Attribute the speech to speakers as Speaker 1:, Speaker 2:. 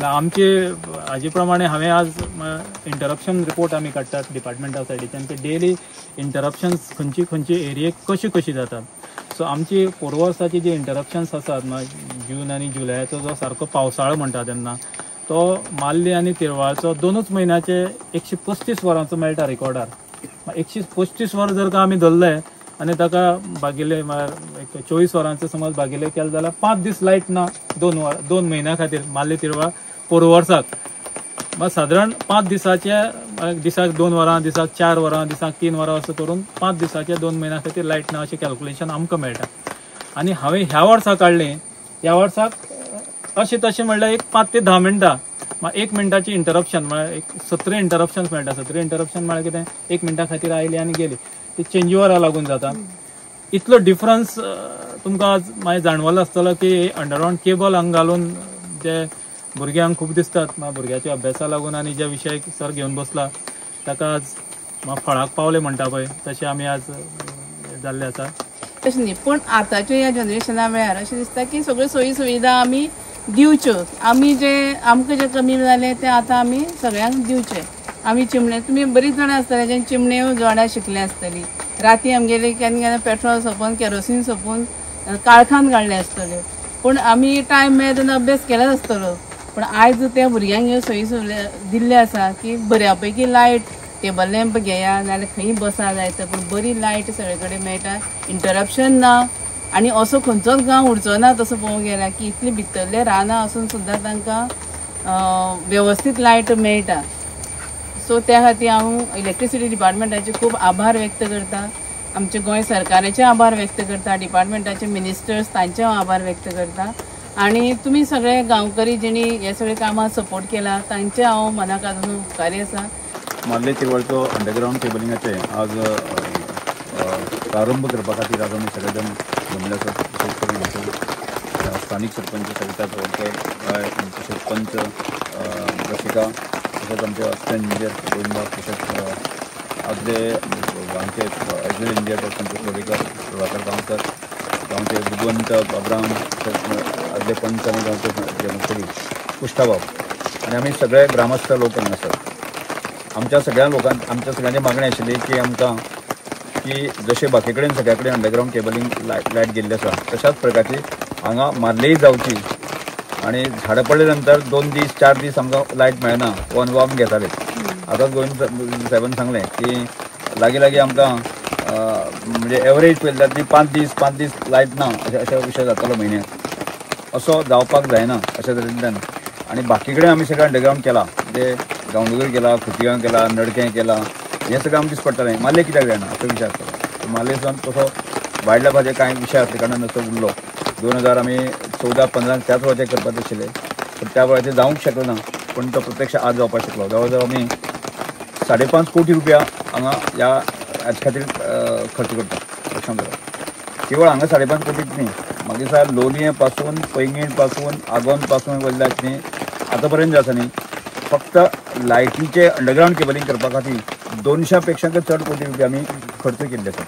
Speaker 1: आमचे हाजे प्रमाणे हांवें आज इंटरप्शन रिपोर्ट आमी काडटात डिपार्टमेंटा सायडीच्यान की डेली इंटरप्शन्स खंयची खंयची एरियेक कशी कशी जातात. सो आमची पोरवा वर्साची जी इंटरप्शन्स आसात जून आनी जुलयाचो जो सारको पावसाळो म्हणटा तेन्ना तो माल्ली आनी तिरवाळचो 2च म्हयन्याचे 135 वरांचो मेळटा रिकॉर्डार. 135 वर जर का आमी धरले आनी ताका भागिले एक 24 वरांचो समज भागिले केले जाल्यार 5 दीस लायट ना 2 म्हयन्या खातीर माल्ली तिरवाळ पोरवा वर्साक. सादारण 5 दिसाचे दिसाक 2 वरां, दिसाक 4 वरां, दिसाक 3 वरां असो करून 5 दिसाचे 2 म्हयन्या खातीर लायट ना अशें कॅल्कुलेशन आमकां मेळटा. आनी हांवें ह्या वर्सा काडलें, ह्या वर्साक अशें तशें म्हणल्यार एक 5 ते 10 मिनटां 1 मिनटाची इंटरप्शन म्हळ्यार एक 17 इंटरप्शन्स मेळटा. 17 इंटरप्शन म्हळ्यार कितें, 1 मिनटा खातीर आयली आनी गेली, ती चेंजीवरां लागून जाता. इतलो डिफरन्स तुमकां आज मागीर जाणवलो आसतलो की अंडरग्रावंड केबल हांगा घालून जे भुरग्यांक खूब दिसतात भुरग्याच्या अभ्यासा लागून आनी जे विशय सर घेवन बसला ताका आज फळाक पावले म्हणटा पळय तशें आमी आज जाल्ले आसा.
Speaker 2: तशें न्ही, पूण आतांच्या ह्या जनरेशना वेळार अशें दिसता की सगळ्यो सोयी सुविधा आमी दिवच्यो. आमी जे आमकां जें कमी जालें तें आतां आमी सगळ्यांक दिवचें. आमी चिमणे, तुमी बरीच जाणां आसतलीं जें चिमणे जोड्या शिकले आसतली. राती आमगेली केन्ना केन्ना पेट्रोल सोंपोवन केरोसीन सोंपून काळखान काडलें आसतल्यो, पूण आमी टायम मेळ्ळो तेन्ना अभ्यास केलाच आसतलो. पूण आयज त्या भुरग्यांक ह्यो सोयी सुविधा दिल्ल्यो आसा की बऱ्या पैकी लायट, टेबल लॅम्प घेया नाजाल्यार खंय बसा जाय तर, पूण बरी लायट सगळे कडेन मेळटा, इंटरप्शन ना. आनी असो खंयचोच गांव उरचो ना तसो पळोवंक गेल्यार की इतली भितरले रानां आसून सुद्दां तांकां वेवस्थीत लायट मेळटा. सो त्या खातीर हांव इलेक्ट्रिसिटी डिपार्टमेंटाचे खूब आभार व्यक्त करता, आमच्या गोंय सरकाराचे आभार व्यक्त करता, डिपार्टमेंटाचे मिनिस्टर्स तांचे हांव आभार व्यक्त करता. आनी तुमी सगळे गांवकरी जेणी हे सगळे कामां सपोर्ट केला तांचे हांव मनाक अजून उपकारी आसा.
Speaker 3: मार्ले तिरवळचो अंडरग्रावंड केबलिंगाचे आज प्रारंभ करपा खातीर आज आमी सगळे जाण जमले आसात. विशेश करून आमचे स्थानीक सरपंच सविता प्रवडकर, तशेंच पंच रसिका, तशेंच आमचे असिस्टंट इंजिनियर गोविंदा, तशेंच आदले आमचे एडिशनल इंजिनियर संतोष लोलयेकर, प्रभाकर गांवकर, गांवचे बुदवंत बाबराम, तशेंच आदले पंच आनी गांवचे मुखेली कुश्टाबाब आनी आमी सगळे ग्रामस्थ लोक हांगा आसात. आमच्या सगळ्या लोकांक आमच्या सगळ्यांची मागणी आशिल्ली की आमकां की जशें बाकी कडेन सगळ्या कडेन अंडरग्रावंड केबलिंग लायट गेल्ली आसा तशाच प्रकारची हांगा मारलेय जावची. आनी झाडां पडले नंतर 2 दीस 4 दीस आमकां लायट मेळना हो अनुभव आमी घेताले. आतांच गोविंद साहेबान सांगलें की लागीं लागीं आमकां म्हणजे एवरेज पळयल्यार ती 5 दीस 5 दीस लायट ना अशें अशें विशय जातालो म्हयन्याक, असो जावपाक जायना अशा तरेंतल्यान. आनी बाकी कडेन आमी सगळें अंडरग्रावंड केला, म्हणजे गांवडोंगरी केला, खुतिगांव केला, नडकें केला, हें सगळें आमकां दिस पडटालें. मार्ले कित्याक जायना असो विचार केलो. मार्लेसान तसो वायल्ड लायफाचे कांय विशय आसले कारणान असो उरलो. 2014-15 त्याच वेळाचेर करपाचें आशिल्लें, पूण त्या वेळाचेर जावंक शकलो ना, पूण तो प्रत्यक्ष आज जावपाक शकलो. जवळ जवळ आमी 5.5 कोटी रुपया हांगा ह्या हाचे खातीर खर्च करता. लक्षांत दवरात, केवळ हांगा 5.5 कोटीच न्ही, मागीर साहेब लोलयें पासून पैंगीण पासून आगोंद पासून वयल्या न्ही आतां पर्यंत जे आसा न्ही फक्त लायटीचे अंडरग्रावंड केबलिंग करपा खातीर 200 पेक्षा चड कोटी रुपया आमी खर्च केल्ले आसा.